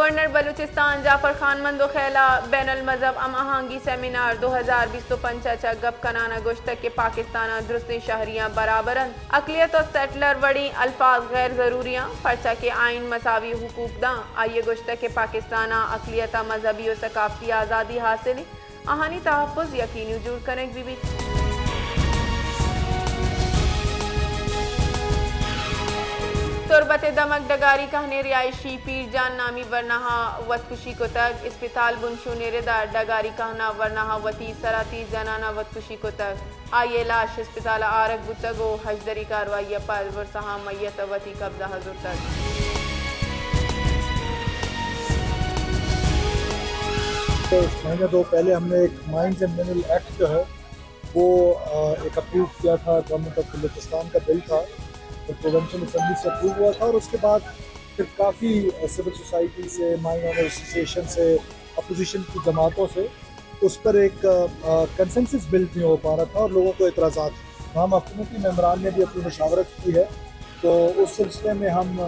گورنر بلوچستان جعفر خان مندوخیل ءَ بین المذہب ہم آہانگی سیمینار دو ہزار بیست ءُ پنچ ءَ چہ گپ کنان ءَ گوشتگ کہ پاکستان ءَ درستیں شہریاں برابر انت، اقلیت ءُ سیٹلر وڑیں الفاظ غیر ضروری آں، پرچا کہ آئین مساوی حقوق داں۔ آئی ءَ گوشتگ کہ پاکستان ءَ اقلیت ءَ مذہبی ءُ ثقافتی آزادی حاصل انت، آہانی تحفظ یقینی جوڑ کنگ بہ بیت۔ تربت ءِ دمگ ڈگاری کہنیں رہائشی پیر جان نامی ورناہا وت کشی کتگ۔ اسپتال بنشونی ردا ڈگاری کہنا ورناہا وتی سرا تیر جنانا وت کشی کتگ۔ آئی ءِ لاش اسپتال ءَ آرگ بوتگ ءُ ہژدری کاروائی ءَ پد ورساہاں میت ءَ وتی قبضہ ءَ زرتگ۔ تو اس مہینہ دو پہلے ہم نے ایک مائنز اینڈ منرل ایکٹ جو ہے، وہ، آ، ایک اپروو کیا تھا، گورنمنٹ آف بلوچستان کا بل تھا، اور پروونشل اسمبلی سے اپروو ہوا تھا، اور اس کے بعد پھر کافی، آ، سول سوسائٹی سے، مائن آنر ایسوسی ایشن سے، اپوزیشن کی جماعتوں سے اس پر ایک، آ، کنسنسس بلڈ نہیں ہو پا رہا تھا اور لوگوں کو اعتراضات۔ وہاں حکومتی ممبران نے بھی اپنی مشاورت کی ہے، تو اس سلسلے میں ہم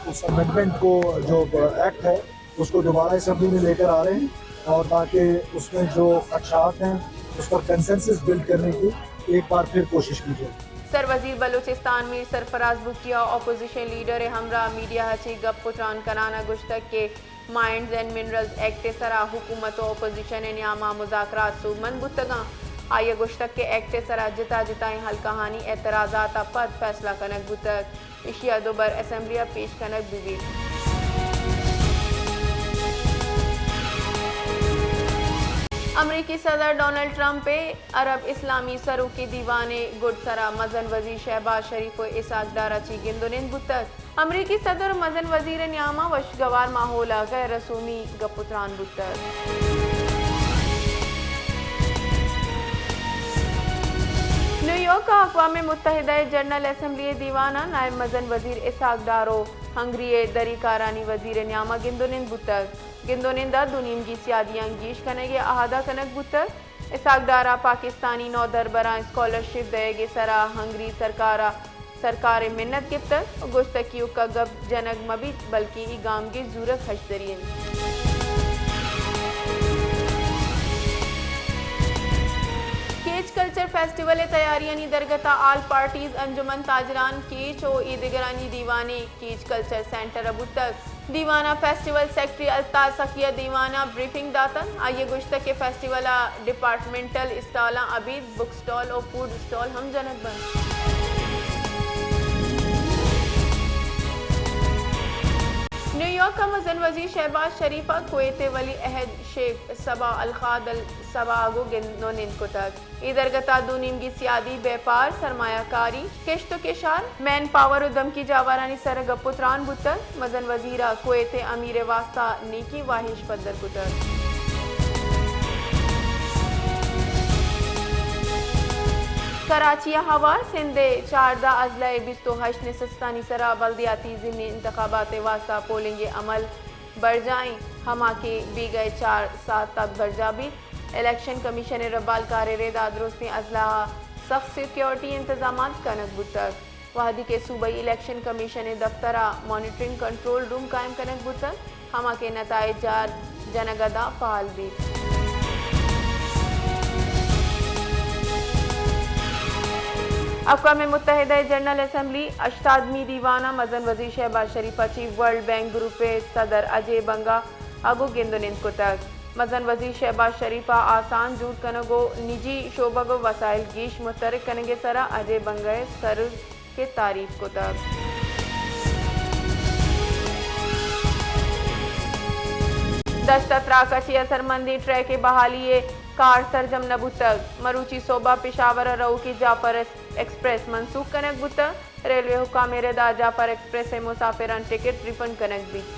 اس امینڈمنٹ کو، جو ایکٹ ہے، اس کو دوبارہ اسمبلی میں لے کر آ رہے ہیں، اور تاکہ اس میں جو خدشات ہیں، اس پر کنسنسس بلڈ کرنے کی ایک بار پھر کوشش کی جائے۔ سر وزیر بلوچستان میر سرفراز بگٹی ءَ اپوزیشن لیڈر ءِ ہمراہ میڈیا ءَ چہ گپ ءُ تران کنان ءَ گوشتگ کہ مائنز اینڈ منرلز ایکٹ ءِ سرا حکومت ءُ اپوزیشن ءِ نیاما مذاکرات سوبمند بوتگاں۔ آئی ءَ گوشتگ کہ ایکٹ ءِ سرا جتا جتائیں حلقہانی اعتراضات ءَ پد فیصلہ کنگ بوتگ، ایشی ءَ دوبر اسمبلی ءَ پیش کنگ بہ بیت۔ امریکی صدر ڈونلڈ ٹرمپ ءِ عرب اسلامی سروکی دیوان ءِ گڈ سرا مزن وزیر شہباز شریف ءُ اسحاق ڈار ءَ چہ گند ءُ نند بوتگ۔ امریکی صدر ءُ مزن وزیر ءِ نیاما وشگوار ماحول ءَ غیر رسومی گپ ءُ تران بوتگ۔ نیویارک ءَ اقوام متحدہ ءِ جنرل اسمبلی ءِ دیوان ءَ نائب مزن وزیر اسحاق ڈار ءُ ہنگری ءِ دری کارانی وزیر ءِ نیاما گند ءُ نند بوتگ۔ گند ءُ نند ءَ دو نیمگی سیادیاں گیش کنگ ءِ اہد ءَ کنگ بوتگ۔ اسحاق ڈار ءَ پاکستانی نودربراں اسکالرشپ دئیگ ءِ سرا ہنگری سرکار ءَ، سرکار ءِ منت گپتگ ءُ گوشتگ کہ ایوک ءَ گپ جنگ مہ بیت، بلکیں اے گامگیج زورگ ہژدری انت۔ کیچ کلچر فیسٹیول ءِ تیاریانی درگت ءَ آل پارٹیز انجمن تاجران کیچ ءُ ایدگرانی دیوانے کیچ کلچر سینٹر ءَ بوتگ۔ دیوان ءَ فیسٹیول سیکرٹری الطاف سخی ءَ دیوان ءَ بریفنگ داتگ۔ آئی ءَ گوشتگ کہ فیسٹیول ءَ ڈیپارٹمنٹل اسٹالاں ابید بک اسٹال ءُ فوڈ اسٹال ہم جنگ بنت۔ نیویارک ءَ مزن وزیر شہباز شریف ءَ کویت ءِ ولی عہد شیخ صباح الخاد الصباح ءَ گوں گند ءُ نند کتگ۔ اے درگت ءَ دو نیمگی سیادی، بیپار، سرمایہ کاری، کشت ءُ کشار، مین پاور ءُ دمکی جاورانی سر ءَ گپ ءُ تران بوتگ۔ مزن وزیر ءَ کویت ءِ امیر ءِ واستہ نیکیں واہش پدر کتگ۔ کراچی ءَ ہوار سندھ ءِ چاردہ اضلاع ءِ بیست ءُ ہشت نشستانی سر ءَ بلدیاتی ضمنی انتخابات ءِ واستہ پولنگ ءِ عمل برجاہ ایں، ہما کہ بیگہ ءَ چار ساعت تک برجاہ بیت۔ الیکشن کمیشن ءِ ربالکار ءِ رد ءَ درستیں اضلاع ءَ سخت سیکورٹی انتظامات کنگ بوتگ، وہدی کہ صوبائی الیکشن کمیشن ءِ دفتر ءَ مانیٹرنگ کنٹرول روم قائم کنگ بوتگ، ہما کہ نتائج جار جنگ ءَ داں فعال بیت۔ اقوام متحدہ ءِ جنرل اسمبلی ءِ ہشتادمی دیوان ءَ مزن وزیر شہباز شریف ءَ چہ ورلڈ بینک گروپ ءِ صدر اجے بنگا ءَ گوں گند ءُ نند کتگ۔ مزن وزیر شہباز شریف ءَ آسان جوڑ کنگ ءُ نجی شعبگ ءُ وسائل گیش متحرک کنگ ءِ سر ءَ اجے بنگا ءِ سروک ءِ تعریف کتگ۔ دشت ءَ تراک ءَ چہ اثرمندیں ٹریک ءِ بحالی ءِ کار سرجم نہ بوتگ۔ مروچی سہب ءَ پشاور ءَ روکی جعفر ایکسپریس منسوخ کنگ بوتگ۔ ریلوے حکام ءِ رد ءَ جعفر ایکسپریس ءِ مسافراں ٹکٹ ریفنڈ کنگ بیت۔